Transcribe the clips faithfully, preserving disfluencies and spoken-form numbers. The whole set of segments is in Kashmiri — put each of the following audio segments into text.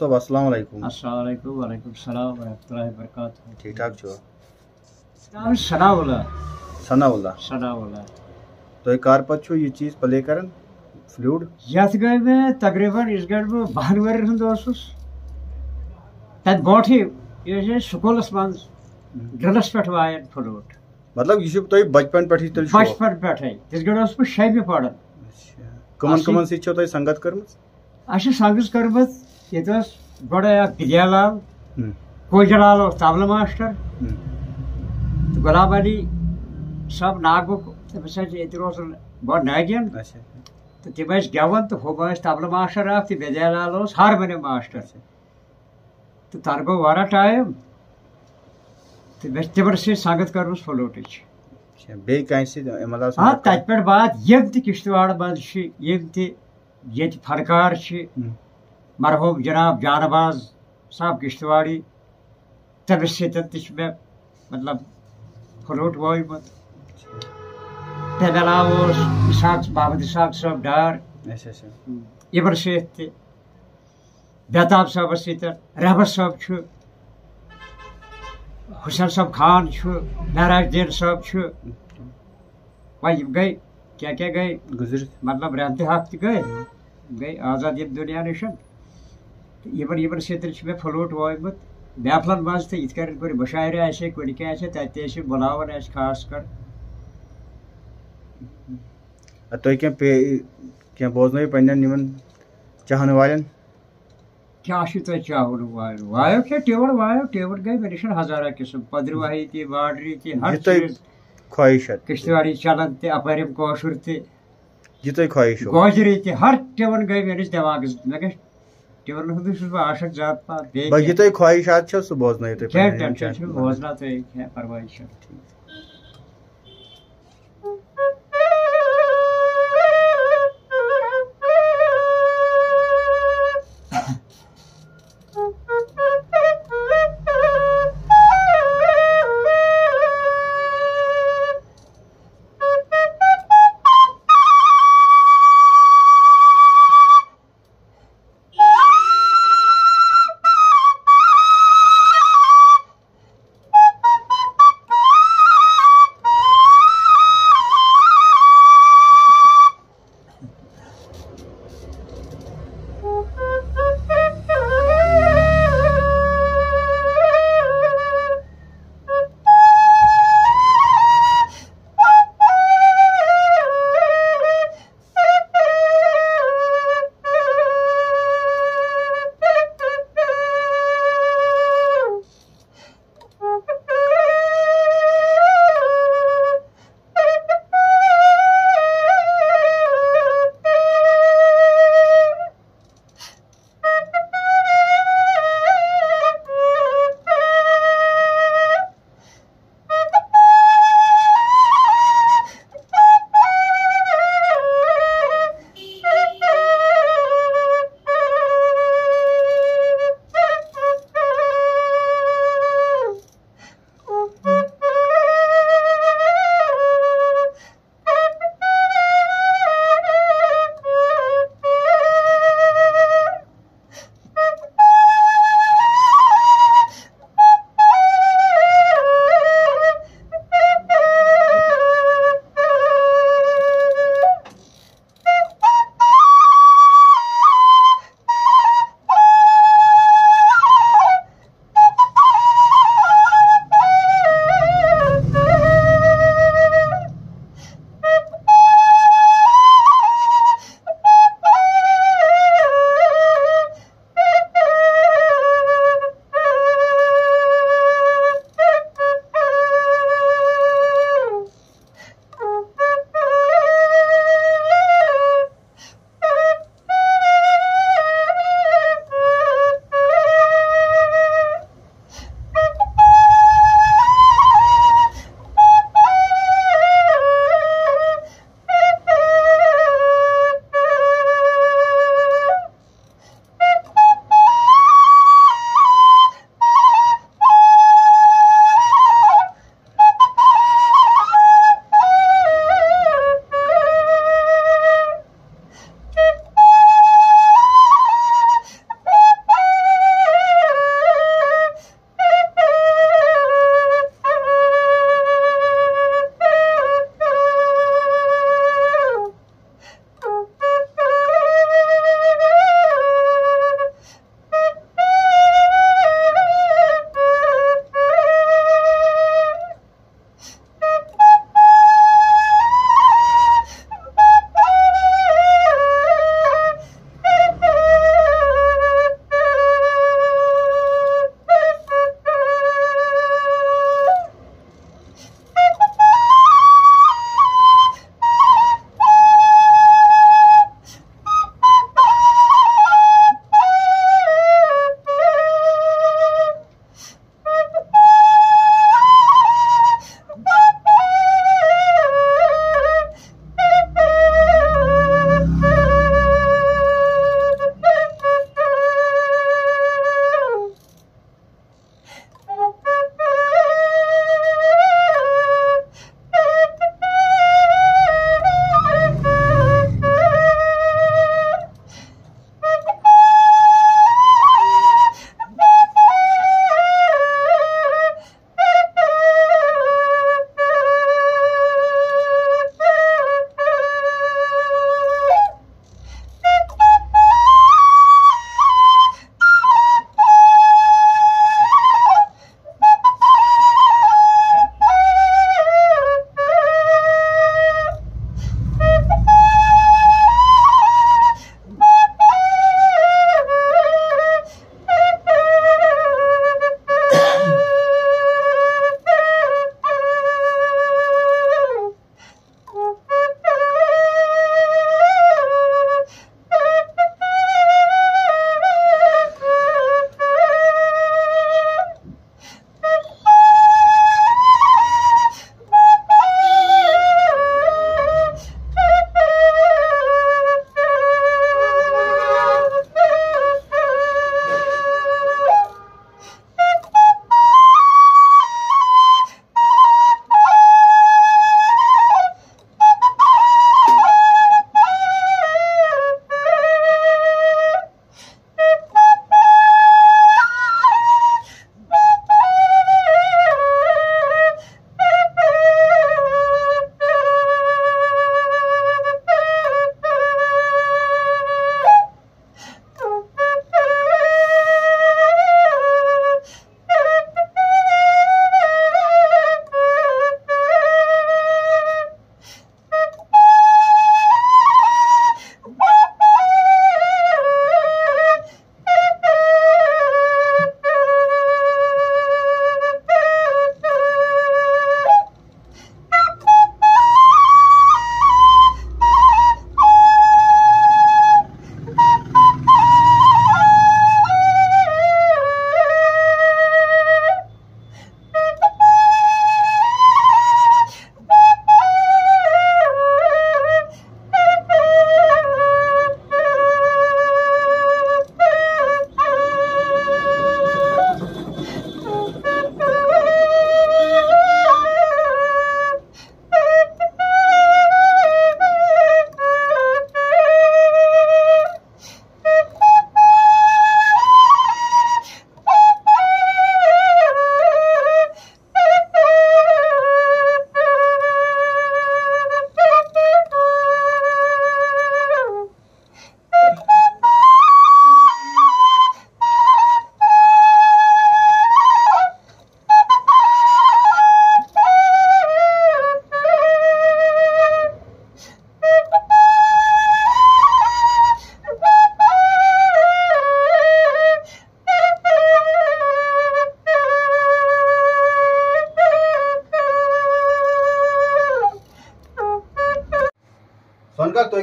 صٲب، السلام علیکم۔ السلام علیکم، وعلیکم السلام ورحمۃ اللہ وبرکاتہ۔ ٹھیٖک ٹھاک چھُوا؟ ناو چھُ ثناء اللہ۔ ثناء اللہ۔ ثناء اللہ۔ تۄہہِ کر پتہٕ چھُو یہِ چیٖز پلے کران، فلوٹ؟ یتھ گٔے مےٚ تقریباً، یِژھ گٔے بہٕ بہن ؤرین ہُنٛد اوسُس، تتہِ برونٛٹھٕے یہِ ٲسۍ أسۍ سکوٗلس منٛز ڈرلس پٮ۪ٹھ وایان فلوٹ۔ مطلب، یہِ چھُ تۄہہِ بچپن پٮ۪ٹھٕے تیٚلہِ شوق؟ بچپن پٮ۪ٹھے، تِژھ گٲڑۍ اوسُس بہٕ شیٚیمہِ پران۔ کٕمن اَصلی۔ کٕمن سۭتۍ چھو تۄہہِ سنگت کٔرمٕژ؟ اَسہِ چھِ سنگت کٔرمٕژ، ییٚتہِ اوس گۄڈے اکھ بدیا لال، ہم۔ کوجہ لال اوس طبلہٕ ماسٹر، ہم۔ تہٕ غلام علی صٲب ناگُک، تٔمِس حظ چھِ ییٚتہِ روزان گۄڈٕ نٲگِن، اچھا۔ تہٕ تِم ٲسۍ گٮ۪وان، تہٕ ہُم ٲسۍ طبلہٕ ماسٹر اکھ، تہٕ بدیا لال اوس ہارمونیم ماسٹر۔ تہٕ تَنہٕ گوٚو واریاہ ٹایم، تہٕ مےٚ چھِ تِمن سۭتۍ سنگت کٔرمٕژ فلوٹٕچ۔ اچھا، بیٚیہِ کانٛہہ سۭتۍ اَمہِ علاوٕ ہاں، سنگت؟ تَتہِ پٮ۪ٹھ بعد یِم تہِ کِشتواڑ منٛز چھِ، یِم تہِ ییٚتہِ فنکار چھِ، ہم۔ مرحوم جناب جانباز صاحب کشتواڑی، تٔمِس سۭتۍ تہِ چھُ مےٚ، مطلب، فلوٹ وویمُت۔ تَمہِ علاوٕ اوس اسحاق، محمد اسحاق صٲب ڈار، اچھا، اچھا۔ یِمن سۭتۍ تہِ، بیتاب صٲبس سۭتۍ، رحمت صٲب چھُ، حسین صٲب خان چھُ، معراج الدین صٲب چھُ۔ وۄنۍ یِم گٔے، کیٛاہ کیٛاہ گٔے، گُزرِتھ۔ مطلب، رحمتِ حق تہِ گٔے، گٔے آزاد ییٚمہِ دُنیا نِش۔ تہٕ یِمن، یِمن سۭتۍ چھُ مےٚ فلوٹ وویمُت محفلن منٛز تہِ، یِتھ کٔنۍ کُنہِ مُشاعرٕ آسہِ ہے، کُنہِ کینٛہہ آسہِ ہے، تَتہِ تہِ ٲسۍ یِم بُلاوان اَسہِ خاص کر۔ اَدٕ تُہۍ کینٛہہ پے-، کینٛہہ بوزنٲیِو پننٮ۪ن یِمن چاہن والٮ۪ن؟ کیٛاہ چھُ تۄہہِ چاہُن وایُن؟ وایو کیٛاہ، ٹیوٗر وایو، ٹیوٗر گٔے مےٚ نِش ہزارہ قٕسم، پدرواہی تہِ، باڈری تہِ، ہر یہِ تۄہہِ چیٖز۔ خواہش چھےٚ۔ کشتواڑی چلان تہِ، اپٲرۍ یِم کٲشُر تہِ، یہِ تۄہہِ خواہش چھو۔ گوجری تہِ، ہر ٹیوٗر گٔے مےٚ نِش دٮ۪ماغس۔ مےٚ گژھِ ٹیوٗرن ہُنٛدُے چھُس بہٕ عاشق زیادٕ پہم، بیٚیہِ بس یہِ کیٛاہ؟ تۄہہِ خواہشات چھو، سُہ بوزنٲیِو تُہۍ کینٛہہ پننٮ۪ن یِمن ٹینشن چاہن چھُنہٕ، والٮ۪ن۔ بوزناو تُہۍ، کینٛہہ پرواے چھُنہٕ۔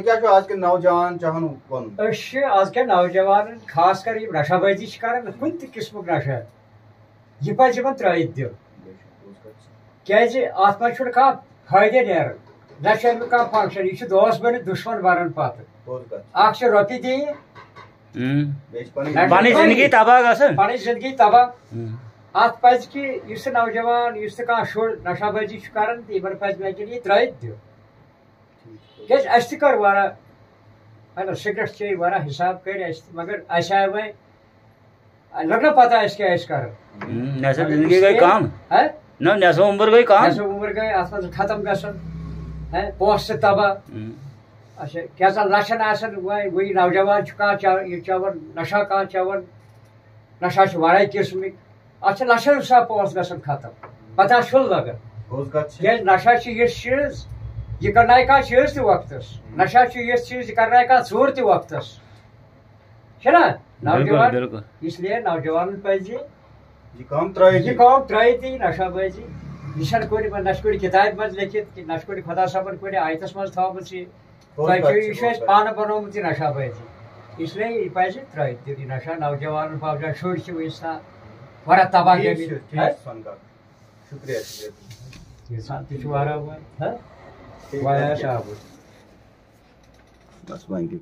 کیٛاہ چھُ آز کٮ۪ن نوجوانن چاہان وَنُن؟ أسۍ چھِ آز کٮ۪ن نوجوانن، خاص کر یِم نشہ بٲزی چھِ کران، کُنہِ تہِ قٕسمُک نشہ، یہِ پَزِ یِمن ترٲوِتھ دیُن۔ کیٛازِ اَتھ منٛز چھُنہٕ کانٛہہ فٲیدٕ نیران، نہ چھُ اَمیُک کانٛہہ function۔ یہِ چھُ دوست بٔنِتھ دُشمن بَنان پَتہٕ۔ پوٚز کَتھ چھِ۔ اَکھ چھِ رۄپیہِ دِنۍ، ہم۔ بیٚیہِ چھِ پَنٕنۍ پنٕنۍ زندگی تباہ گژھان۔ پَنٕنۍ زندگی تباہ۔ ہم۔ اَتھ پَزِ کہِ یُس تہِ نوجوان، یُس تہِ کانٛہہ شُر نشہ بٲزی چھُ کران، تہٕ یِمن پَزِ وۄنۍ یہِ ترٲوِتھ دیُن۔ کیٛازِ اَسہِ تہِ کٔر واریاہ، مطلب، سگریٹ چیٚیہِ واریاہ، حساب کٔرۍ اَسہِ تہِ، مگر اَسہِ آے وۄنۍ، لٔگ نہ پتہ اَسہِ کیٛاہ ٲسۍ کران۔ ہم، نٮ۪صٕف زندگی گٔے کم۔ ہہ؟ نہ، نٮ۪صٕف عمر گٔے کم۔ نٮ۪صٕف عمر گٔے اَتھ منٛز ختم گژھان۔ ہہ، پونٛسہٕ تہِ تباہ۔ ہم۔ اچھا، کینٛژھن لچھن آسن وۄنۍ، وۄنۍ نوجوان چھُ کانٛہہ چا-، یہِ چٮ۪وان، نشہ کانٛہہ چٮ۪وان، نشہ چھُ واریاہ قٕسمٕکۍ۔ اَتھ چھِ لچھن حساب پونٛسہٕ گژھان ختم، پتہ چھُنہٕ لگان۔ پوٚز کَتھ چھِ۔ کیٛازِ نشہ چھُ یُس چیٖز، یہِ کرنایہِ کانٛہہ چیٖز تہِ وقتس۔ ہم۔ نشہ چھُ یُس چیٖز، یہِ کرنایہِ کانٛہہ ژوٗر تہِ وقتس۔ چھُنہ؟ بِلکُل، نوجوان، بِلکُل۔ اس لیے نوجوانن پزِ یہِ کٲم ترٲیِتھ۔ یہِ کٲم ترٲیِتھ یہِ نشہ بٲزی۔ یہِ چھَنہٕ کُنہِ منٛز، نہ چھُ کُنہِ کِتابہِ منٛز لیکھِتھ، نہ چھُ کُنہِ خۄدا صٲبن کُنہِ آیتس منٛز تھٲومٕژ یہِ۔ تۄہہِ چھُ، یہِ چھُ اَسہِ پانہٕ بنومُت یہِ نشہ بٲزی۔ اس لیے یہِ پزِ ترٲیِتھ دیُن یہِ نشہ، نوجوانن باوجود شُرۍ چھِ وٕنہِ سان واریاہ تباہ ٹھیٖک گٔمٕتۍ۔ چھُ، ٹھیٖک چھُ، سۄنہٕ کاک۔ شُکریہ، شُکریہ۔ یہِ سان تہِ چھُ واریاہ وۄنۍ، ہہ؟ ٹھیٖک، واریاہ ٹھیٖک۔ چھِ آمُت۔ بس وۄنۍ کیٛاہ؟